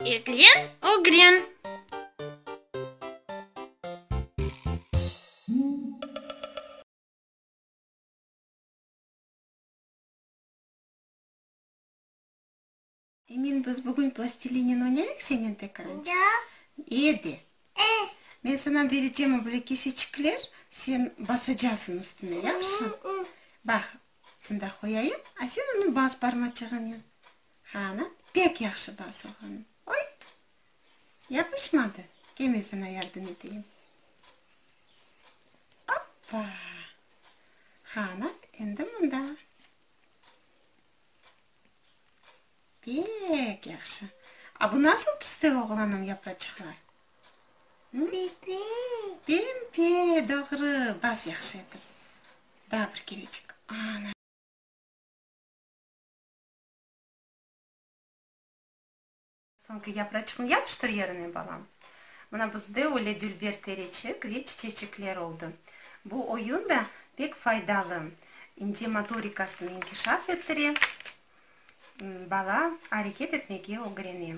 Eglen, ögren. Emin, biz bugün plastilinen oynayıq senen tekrar? Da. E de. E. Men sana berecem böyle keseçikler, sen basacasıñ üstüne, yahşı? Baq, mında qoyayım, a sen onı bas parmaçığınen. Qana, pek yahşı bas oğlanım. Oy, yapışmadı. Kel, men sana yardım eteyim. Oppa! Qana, endi mında. Pek yahşı. A bu nasıl tüste, oğlanım, yapraçıqlar? Pembe. Pembe, doğru. Bas yahşı etip. Daa bir kerecik. Ana. Soñki yapraçıqnı yapıştır yerine, balam. Mına bizde öyle dülber tereçik ve çiçeçikler oldı. Bu oyun da pek faydalı, ince motorikasını inkişaf ettire, bala areket etmege ögrene.